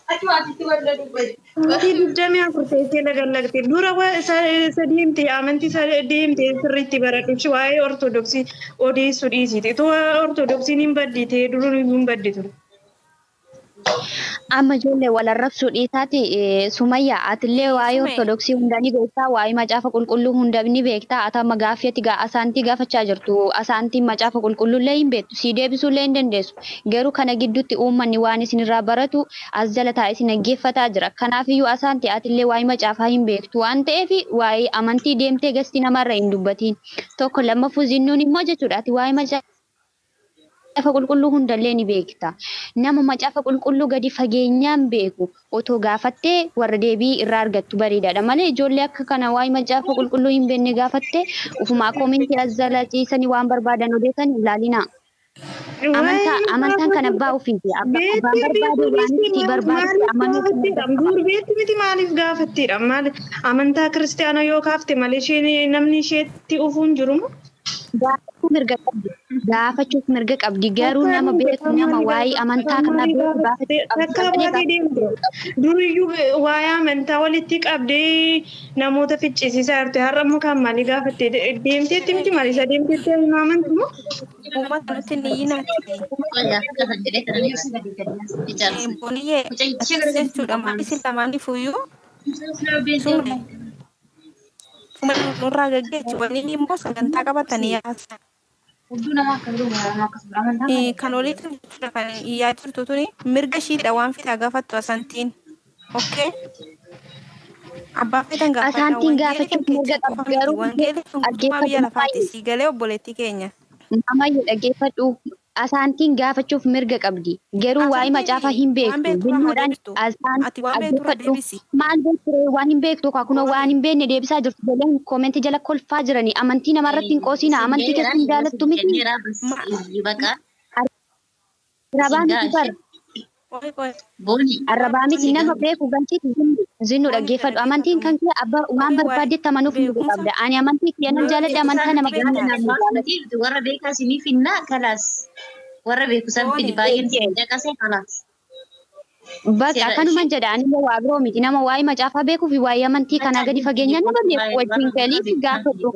Maatii 24 teessee lagallaqxe. Dura isa deemte amantii isa deemte sirriitti baradhu. Waa'ee Ortodoksii odeessuu dhiisite. Too Ortodoksiin hin baddite, duruu hin badditu. Amma ijoollee wal arrabsuu dhiisaati. Sumayyaa, atillee waa'ee Sume. Ortodoksii hunda ni beektaa, waa'ee Macaafa Qulqulluu hunda ni beektaa. Ati amma gaaffii ati asaantii gaafachaa jirtu, asaantiin Macaafa Qulqulluu illee hin beektu, sii deebisuu illee hin dandeessu. Garuu kana gidduutti uummanni waan isinirraa baratu as jala taa'ee isin dhaggeeffataa jira. Kanaafiyyuu asaantii, atillee waa'ee macaafaa hin beektu waan ta'eef, waa'ee amantii deemtee gastii namarra hin dubbatiin. Tokko lammaffuu zinnuun immoo jechuudha, ati waa'ee Macaafa Qulqulluu hundallee ni beekta. Nama Macaafa Qulqulluu gadi fageenyaan beeku otoo gaafattee warra deebii irraa argattu bareedaadha malee, ijoollee akka kana waa'ee Macaafa Qulqulluu hin beekne gaafattee ufumaa koomentii as jala ciisanii waan barbaadan odeessan hin ilaalinaa. Amantaa amantaan kan abbaa ofiiti. Abbaan barbaade waan itti barbaade amanuu kan Gaafatteedha. Gurbeetti miti, maaliif gaafatteedha? Maali amantaa kiristaanaa yoo kaafte malee isheen namni isheetti ufuun jiru moo? Gaafachuu mirga qabdi. Gaafachuuf mirga qabdi. Garuu nama beeku, nama waa'ee amantaa kanaa beeku gaafachuu qabdi. Takka baatee deemte. Duriyyuu waa'ee amantaa walitti qabdee namoota ficcisiisaa jirte. Har'a immoo kan maalii gaafatte? Deemteetti miti, maali isa deemteetti hin amantu moo? Uummata nutti hin iyyinaati. Boniyyee, akkas jechuudha, maal isin lamaaniifuyyuu sume suma nurraa gaggeessu waliin immoo sagantaa qabatanii yaasan. Kan olitti jechuudha, kan iyyaa jirtu tuni mirga ishiidha, waan fedha gaafattu asantiin. Okay? Abbaa feetan gaafadha. Asaantiin Wangeelli kan gaafachuuf mirga keessan qabdi qofa miti. garuu Wangeelli sun guutummaa biyya dhaggeeffadhu lafaati. Sii galee, obboleettii keenya? Namayyuu dhaggeeffadhu. Asaantiin gaafachuuf mirga qabdi. Garuu waa'ee Asantiin macaafaa hin waan beektu. beekturraa haa Zinnuudhaan deebistu. asaan Ati waan beekturraa dhaggeeffadhu. deebisi. Maal beekture? Waan hin beektu kunoo waan hin beekne deebisaa jirtu. Ijoolleen koomentii jala kolfaa jiranii. Amantii namarratti hin qoosina. Amantii keessan hin jaalattu miti. Arrabaa miti bar. Qoy qoy. Arrabaa miti, nama beeku galchiitu zinnu Booni dhaggeeffadhu. Amantiin dhaggeeffadhu. kan kee abbaa waan Qoy waa'ee barbaaddetti amanuuf mirga beekumsa qabda. Ani amantii kiyya nan jaaladha, amantaa nama biraa nan jaaladha. Warra beekaa isinii finnaa, kalaas. Warra beeku san fidi, Booni. baay'een isin caqasee, kalaas. Bakka Seera akkanuman jedha, anillee waa biroo miti, nama waa'ee macaafaa beekuu fi waa'ee amantii kanaa gadi fageenyaan nama beeku wajjin galiif gaafadhu.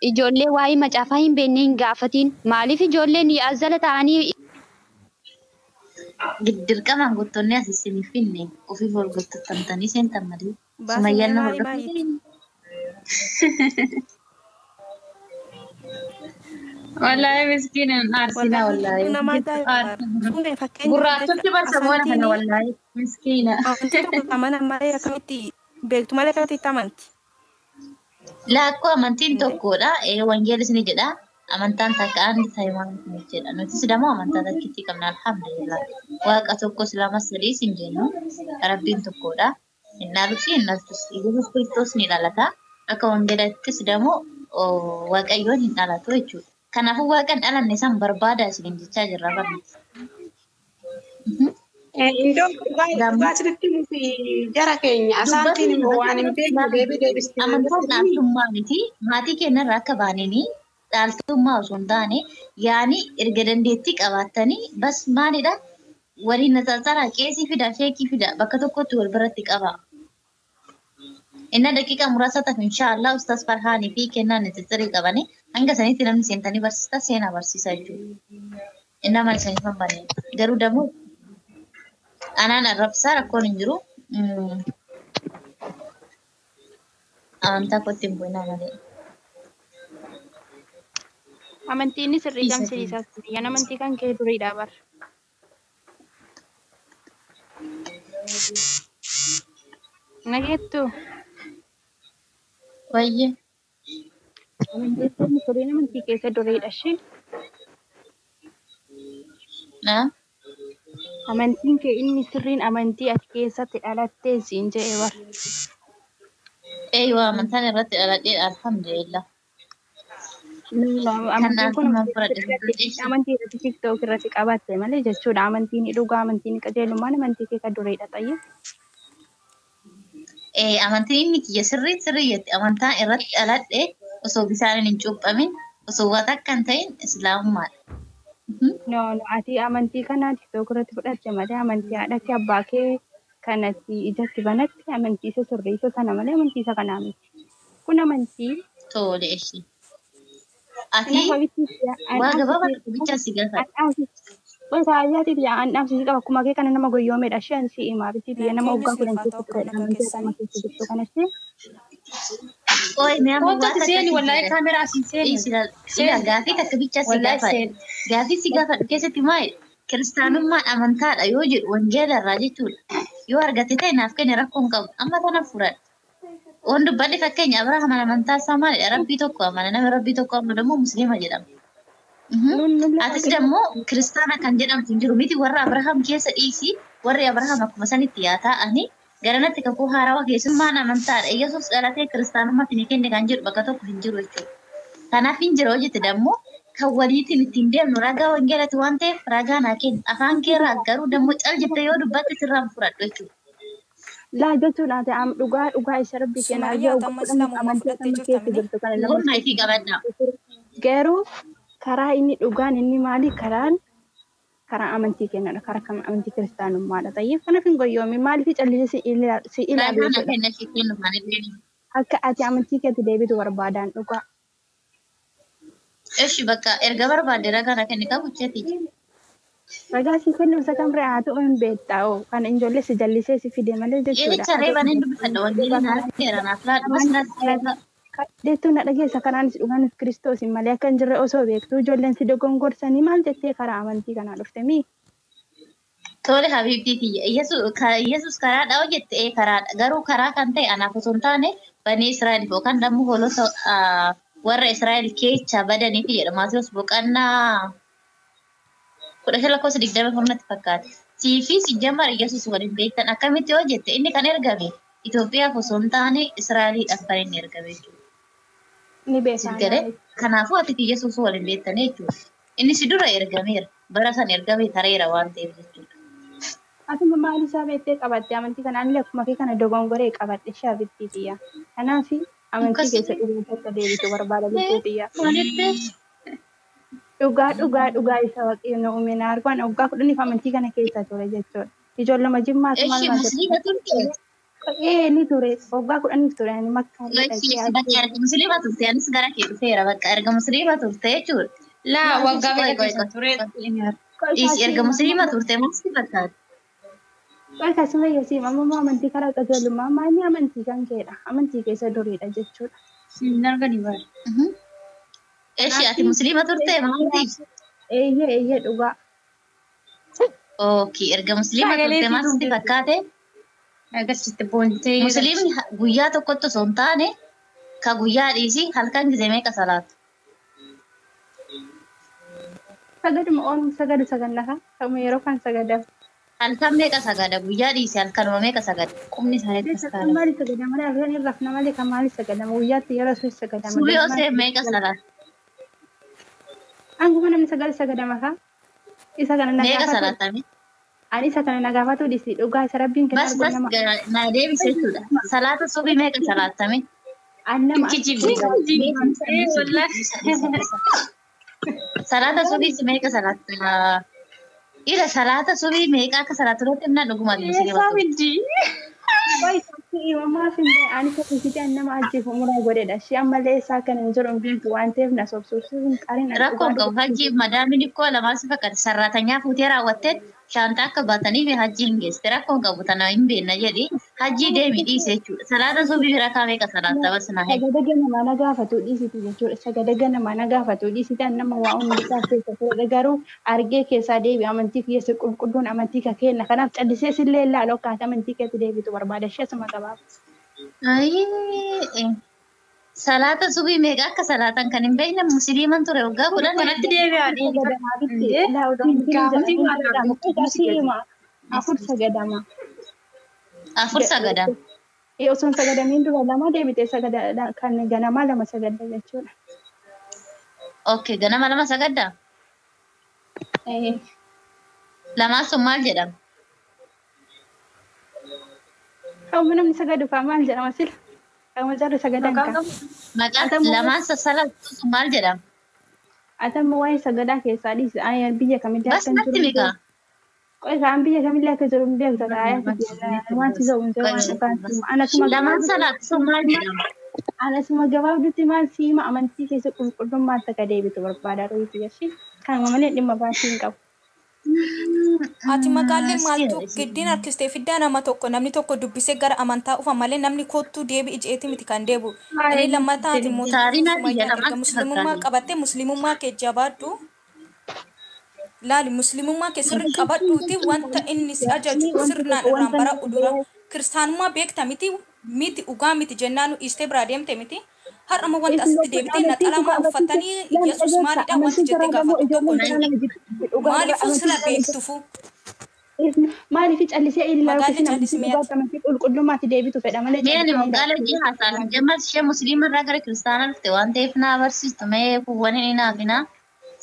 Ijoollee waa'ee macaafaa hin beekne hin gaafatiin. Maaliif ijoolleen as jala ta'anii Dirqamaan gottonni as isinii finne ofiif ol gottattamtanii seentan malee. Baasii Sumayyaan na maalii hordofuu baay'eeti. Wallaahi miskiinan aarsinaa. Wallaahi Wallaahi. hedduu nama ajaa'iba bara. Sume, fakkeenyaaf Gurraachatti jechuudha, barsa boona kana. Asantiin Wallaahi miskiina. amantii tokko amanan malee akkamitti beektu malee akkamitti itti amanti? Laakkoo, amantiin tokkodha. Wangeelis ni jedha. Amantaan takka aan ta'e jedha. Nutis immoo amantaa takkitti qabna, alhamdulillah. Waaqa tokkos, lama, sadiis hin jennu. Rabbiin tokkodha. Hin dhaalus hin dhaltus. Yesuus Kiristoos ni dhalata. Akka wangeelattis immoo Waaqayyoon hin dhalatu jechuudha. Kanaafuu Waaqa hin dhalanne san barbaada isiniin jechaa jirra barna. Iddoo dhugaa asirratti nuti jara keenya asaantiin immoo waan hin beekne deebii deebistee Amantaan dhaaltummaa miti. Maatii keenyarraa akka baananii dhaaltummaa osoo hin taane, yaani erga dandeettii qabaattanii bas maalidha, waliin naxaxaraa, qeesii fida, sheekii fida, bakka tokkotti wal biratti qaba. Inna daqiiqaa muraasa tafe, inshaallah, Ustaas Farhaanii fi kennaan nixixxirii qabanii hanga sanitti namni seentanii barsiista seenaa barsiisaa jechuudha. Inna mana isanii kan banee garuu dammoo anaan arrabsaa rakkoon hin jiru. Amantaa kootti hin bu'inaa malee. Amantiin sirrii kam siriisaa Yan amantii kan kee duriidha bar. Nageettu. Wayyee. Amantiin sirrii duriin amantii keessa duriidha ishee. Na? Amantiin kee inni sirriin amantii ati keessatti dhalattee siin jedhe bar. Eeyyuu, amantaan irratti dhaladhee, alhamdulillah. Kan Amantiin kun dhaaltummaan fudhadhe. amantii irratti TikTok irratti qabatte malee jechuudha. Amantiin dhugaa, amantiin qajeelummaan amantii kee kan duriidha xayya. Amantiin inni kiyya sirrii sirrii jetti, amantaan irratti dhaladhe osoo bishaaniin hin cuuphamin, osoo waa takka hin ta'in, islaamummaadha. No, no, ati amantii kana TikTok irratti fudhatte malee amantii haadha kee abbaa kee Kanatti ijatti banatti amantii isa sirrii isa sana malee amantii isa kanaa miti. Kun amantii Tole ishee. Ati kanaaf abitti waa gabaabaa tokko bichaa si gaafadha. Saayyaatiif an dhaamsisii qaba akkuma kee kana nama goyyoomeedha ishee ani si himaa bitti nama Nageenyi waggaa siif 10 haa keessa ta'u turedha kan nagaa amantii keessanii. amma keessa jirtu kana ishee. Qoy mee amma Kootu waa ati takka seeni si wallahi gaafadha. kaameraa asiin seeni. Ila Seeni. gaafii takka bichaa si Wallahi gaafadha. seeni. Gaafii si gaafadhu keessatti maali? Kiristaanummaan amantaadha yoo jedhu wangeela irraa jechuudha. Yoo argatte ta'e naaf kenni rakkoo hin qabu. Amma tana furadha. Waan dubbadhe fakkeenya Abrahaam amantaa isaa maalidha? Rabbii tokko amana. Namni rabbii tokko amanu immoo musliima jedhama. Nun nullee Atis waaqayyo dammoo kiristaana kan jedhamtu hin jiru miti warra Abrahaam keessa dhiisi warri Abrahaam akkuma sanitti yaa taa'ani garanatti kakuu haarawaa keessummaan amantaadha. Yesuus dhalatee kiristaanummaatti ni kenne kan jedhu bakka tokko hin jiru jechuudha. Kanaaf hin jira hojjete dammoo kan waliitiin ittiin deemnu ragaa wangeelati waan ta'eef ragaa naa kenni. Afaan keerraa garuu dammoo cal jettee yoo dubbatte sirraan fudhadhu jechuudha. Laa jechuun ati am dhugaa dhugaa isa rabbi kenna Sumayyaa argaa ati waggaa amma 10 islaamummaa amantii fudhattee amma jirta keessa mini? jirtu kana nama Gommaa ifii qabadhaa. garuu karaa inni dhugaan inni maali karaan karaa amantii kennadha karaa kam amantii kiristaanummaadha ta'eef kanaaf hin goyyoomin maaliif callisee si ilaalu Ragaa naa jechuudha kenna ishee kennu kan illee. akka ati amantii keetti deebitu barbaadaan dhugaa. Eshi bakka erga barbaadde ragaa naa kenni qabu jetti. Ragaa si kennu isa kam re'aa ta'uu hin beektaa oo kan ijoollee si jallisee si fide malee jechuudha. Yeericha reeban hin dubbifadha wangeelli naaf seera naaf laadhu bas naaf seera. Deettuu na dhageessa karaanis dhugaanis kiristoos malee akka hin jirre osoo beektuu ijoolleen si dogongorsanii maal jettee karaa amantii kanaa dhufte mii? Tole habiibtii kiyya Yesuus karaadha hoo jette ee karaadha garuu karaa kan ta'e anaaf osoo hin taane banii Israa'eliif yookaan dammoo hoolota warra Israa'el keessa badaniif jedha Maatiyus boqonnaa 15 lakkoofsa 24 natti fakkaate. Sii fi sijjamar Yesuus waliin beektan akkamitti hoo jette inni kan ergame Itoophiyaaf osoo hin taane Israa'eliidhaaf kan inni ergame jechuudha. Ni Siif beekaa galee kanaafuu ati fi Yesuus waliin beektan jechuudha. Inni si dura ergameera bara san ergame tareera waan ta'eef jechuudha. Asuma maal isaa beektee qabatte amantii kanaan illee akkuma kee kana dogongoree qabadhe shaabittii xiyya. Kanaaf amantii keessa dhugaa akka deebitu barbaada lubbuu xiyya. Maaliif? Dhugaa dhugaa dhugaa isa waaqayyo nu uume na argaan waggaa 10f amantii kana keessa ture jechuudha. Ijoolluma jimmaatu maal Eshi maal musliima turte? Ee ni ture waggaa 10f ture ani makka illee Eshi dhaqee bakka erga musliima turte anis gara kee dhufeera bakka erga musliima turte jechuudha. Laa waggaa Qoy meeqa qoy keessa qoy. ture? Eshi erga musliima turte maal si fakkaata? Akkasuma yasiim amma amantii karaa qajeelummaa maanni amantii kan keedha amantii keessa duriidha jechuudha. Hin argani bara. Eshi ati musliima turte maaliif? Eeyyee eeyyee dhugaa. Okay erga musliima Sagalee turte maal fiduun sitti fakkaate? Agarsiiste boontee. Musliimni guyyaa tokkotti osoo hin taane ka guyyaa dhiisii halkan gizee meeqa salaatu? Sagaduma oon sagadu sagannafa ta'uma yeroo kan sagadamu. Halkan meeqa sagada? Guyyaa dhiisii halkanuma meeqa sagada? Qubni isaanii akkas Kan taala. maali sagadama malee halkan hin rafna malee kan maali sagadama guyyaatti yeroo sun sagadama. Subii osoo meeqa salaata? Anguma namni sagal sagadama kaa isa kana na Meeqa gaafatu salaatame? ani isa kana na gaafatu dhisi dhugaa isa rabbiin kenna Bas argu bas nama na deebise jechuudha. Salaata subii meeqa salaatame? an nama Kijibdi. Ee wallahi. Salaata subii si meeqa salaatta? Ila salaata subii meeqa akka salaatu irratti himnaa dhugumaati musliima Eessaa turte. fiddi? Maaf hin ta'e ani isa an nama ajjeefu muraa godhedha. Ishee ammallee isaa kana hin jedhu hin beektu waan ta'eef na sobsuuf hin qarin ani Rakkoon dhugaa qabu hajji madaamiin ikkoo lamaa si fakkaate sarraatanyaa fuutee raawwattee shaantaa akka baataniif hajji hin geessite rakkoon qabu tana hin beekna jedhi hajji deemi dhiise jechuudha. Salaata subii bira meeqa salaatta bas naa himi. Sagada ganamaa na gaafatu dhiisiti jechuudha. Sagada ganamaa na gaafatu dhiisiti an nama waa hundi isaa keessa turedha. Garuu argee keessaa deebi amantii keessa qulqulluun amantii ka kenna. Kanaaf callisee sillee ilaalu akkaataa amantii keetti deebitu barbaada. Ishee asuma gabaaba. Ayii, salaata subii meeqa akka salaatan kan hin beekne musliiman ture waggaa 10. Kanatti deebi'aa dhiiga. Sagadamaa bitti. Gaafatii maal Laa afur sagadama. Afur sagada. Ee osoo hin sagadamiin dura lama deebitee sagada kan ganamaa lama sagadda jechuudha. Okay, ganama lama sagaddaa? Ee Lamaan sun maal jedhama? Qaama namni sagadu faa maal jedhama sila? Qaama jarri sagadan Maqaan kan. qabu. Maqaan Atammoo lamaan sassalaatu sun maal jedhama? atammoo waa'ee sagadaa keessaa dhiisi. Ani biyya kamitti Bas akkan natti jiru migaa. Qoy isaan biyya kamillee akka jiru hin beektu taa'ee waan si ta'u hin ta'u waan dhugaan siima. Anasuma Lamaan gabaabdutti salaatu sun maal jedhama? anasuma gabaabdutti maal siima amantii keessa qulqullummaatti akka deebitu barbaada ruuti jechi. Kanuma malee dhimma baasii hin qabu. Ati magaallee maaltu giddiin harkistee fiddaa nama tokko namni tokko dubbisee gara amantaa dhufa malee namni kottuu deebi'i je'eeti miti kan deebi'u. Inni lammataa ati mootummaa Saarinaa biyya Sumayyaa erga lamaatti muslimummaa fakkaate. qabattee muslimummaa kee jabaadhu. Laali muslimummaa kee sirri qabadhuuti wanta inni si ajaju Wanti sirnaan tokko irraan wanta bara nama udura. Kiristaanummaa beekta miti miti dhugaa miti jennaanu dhiistee biraa deemte miti. Har'ama wanta Isin asitti jechuun deebitee amantii naxalamaa dhugaa amantii uffatanii laal Yesuus dhageessa maalidha wanti amantii jettee biraa dammoo gaafattu tokko ijoolleen hin biraa jiru. nama jibbisiisti dhugaa dura Maaliifuu amantii sila biraa nama beektufu? Maaliif callisee ilaalu Magaalli isin amantii callisii mi'aati. dhugaatti amantii qulqullummaatti deebitu fedha malee Mee ani callisee moggaala ilaalu. hojii haasa'an jammas ishee musliima irraa gara kiristaanaa dhufte waan ta'eef na barsiistu mee kuuwwan inni naaf hinaa.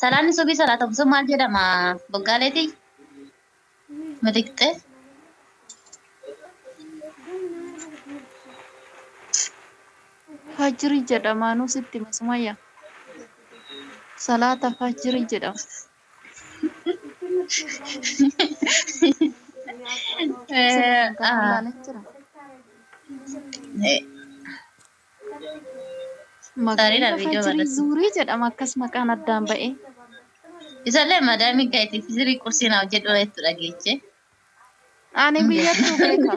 Salaanni subii salaatamu sun maal jedhama boggaaleetii? Mitiqxee? Fajrii jedhama nus itti hima Sumayya. Salaata fajrii jedhama. Sirriin kan wallaalan jira. Saariidha Magariiba viidiyoo fajrii barreessu. zuurii jedhama akkas maqaan addaan ba'e. Isallee madaamii gaa'eeti fizirii qursii naa hojjedhu jettu dhageeche. Ani biyyattuu beeka.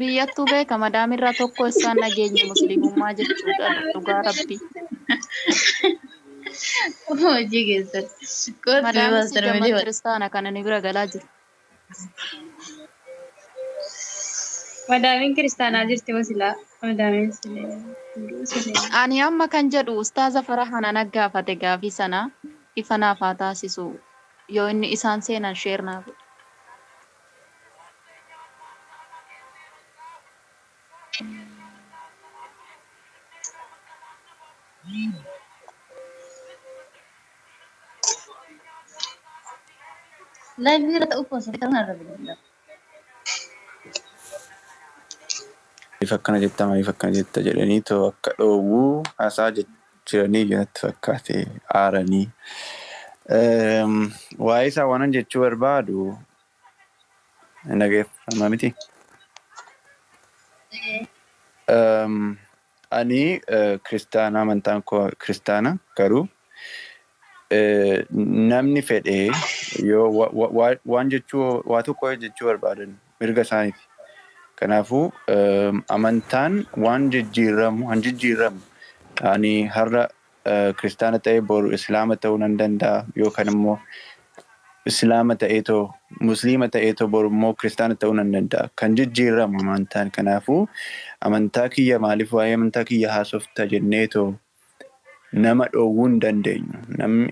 Biyyattuu beeka madaamirraa tokko isaan nageenya musliimummaa jechuudha dhugaa rabbi. Hojii keessatti. Kootu Madaamis maastar jamma malee. kiristaana kana ni bira galaa jiru. Madaamiin kiristaanaa jirti moo silaa? Madaamiin silee. Hunduu silee. Ani amma kan jedhu ustaaza Farahaan ana gaafate gaafii sana ifa naaf haa taasisu yoo inni isaan seenan sheer naaf godhe. Laayivii irra ta'uu osoo ta'uun irra bilbila. Maaliif akkana jetta maaliif akkana jetta jedhanii too akka dhoowwuu haasaa jiranii natti fakkaate aaranii. Waa'ee isaa waanan jechuu barbaadu dhageeffama miti. Ani kiristaana amantaan koo kiristaana garuu namni fedhee yoo waan jechuu waa tokko jechuu barbaadan mirga isaaniiti. Kanaafuu amantaan waan jijjiiramu han jijjiiramu ani har'a kiristaana ta'ee boru islaama ta'uu nan danda'a yookaan immoo islaama ta'eetoo musliima ta'eetoo boru immoo kiristaana ta'uu nan danda'a. Kan jijjiiramu amantaan kanaafuu amantaa kiyya maaliif waa'ee amantaa kiyya haasofta jenneetoo nama dhoowwuu hin dandeenyu. Namni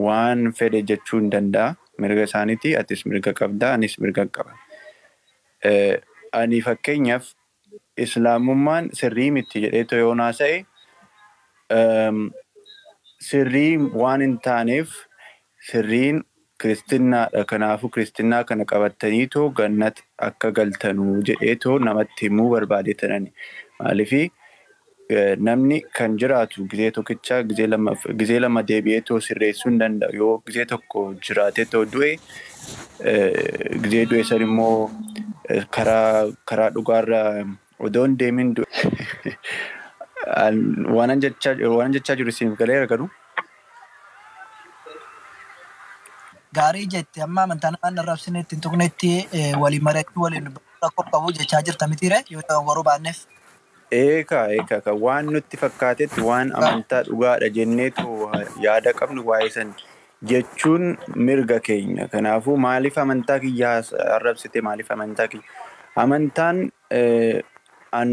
waan fedhe jechuu hin danda'a. Mirga isaaniiti. Atis mirga qabda. Anis mirga qaba. Ani fakkeenyaaf islaamummaan sirrii miti jedheetoo yoo haasa'e sirrii waan hin taaneef sirriin kiristinnaa kanaafuu kiristinnaa kana qabattaniitoo gannat akka galtanuu jedheetoo namatti himuu barbaadetanani. Maaliifii namni kan jiraatu gizee tokkicha gizee lama deebi'eetoo sirreessuu hin danda'u. Yoo gizee tokko jiraateetoo du'e gizee du'e san immoo karaa dhugaarra odoo hin deemin du'e. Waanan jechaa jiru siif galeera garuu. Gaarii jette amma amantaa namaan arrabsine ittiin tuqnetti waliin mari'achuu waliin dubbachuu rakkoo qabu jechaa jirta mitiire yoo ta'an waruu baanneef. Eekaa eekaa kan waan nutti fakkaatetti waan amantaa dhugaadha jenneetu yaada qabnu waa'ee san jechuun mirga keenya. Kanaafuu maaliif amantaa kiyya arrabsite maaliif amantaa kiyya amantaan an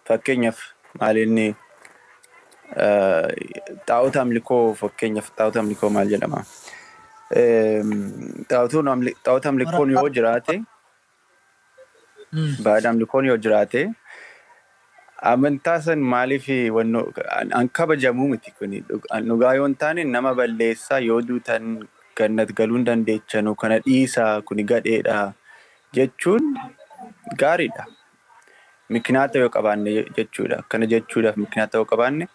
fakkeenyaaf maalinni xaa'ota amlikoo fakkeenyaaf xaa'ota amlikoo maal jedhama? Xaa'ota amlikoon yoo jiraate baada amlikoon yoo jiraate amantaa san maaliif an kabajamuu miti kuni dhugaa yoo hin taane nama balleessaa yoo duutan gannat galuu hin dandeechanu kana dhiisaa kuni gadheedha jechuun gaariidha. Mikinaata yoo qabaanne jechuudha. Akkana jechuudhaaf mikinaata yoo qabaanne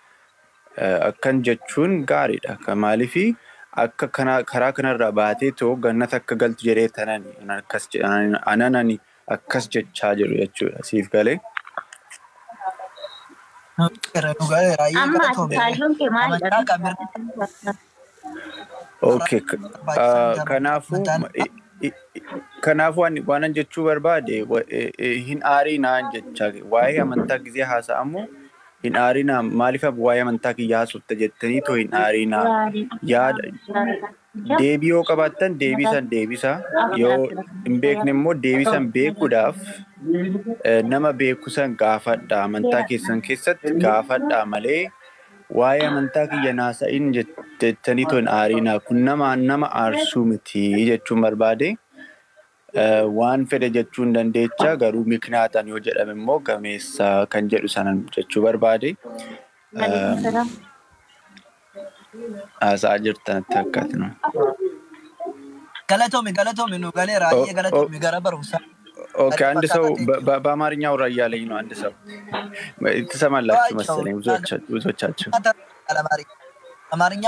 akkan jechuun gaariidha. Maaliif Akka kana karaa kanarraa baatee too gannata akka galtu jedhee tanan akkas anan ani akkas jechaa jiru jechuudha siif galee. Nu galeera ayyee Amma ati galatoomi. kaayyoon kee maalidha? Amantaa kan mirga Okay. barbaachisan garuu Kanaafuu amantaan kanaafuu ani waanan jechuu barbaade hin aarinaan jechaa waa'ee amantaa gisee haasa'amu hin aarinaa maaliif waa'ee amantaa kiyya haasofta jettanii too hin aarinaa yaada deebii yoo qabaattan deebii san deebisaa yoo hin beekne immoo deebii san beekuudhaaf nama beeku san gaafadha amantaa keessan keessatti gaafadha malee waa'ee amantaa kiyya naasa'in jettanii too hin aarinaa kun nama aarsuu miti jechuun barbaade. Waan fedhe jechuu hin dandeecha garuu miknaataan yoo jedhame immoo gameessa kan jedhu sanan jechuu barbaade. Haasa'aa jirtan natti fakkaata. Galatoomi galatoomi nu galeera ayyee galatoomi gara barumsaa. Okay, አንድ ሰው በአማርኛ አውራ እያለኝ ነው። አንድ ሰው ትሰማላችሁ መሰለኝ ብዙዎቻችሁ። አማርኛ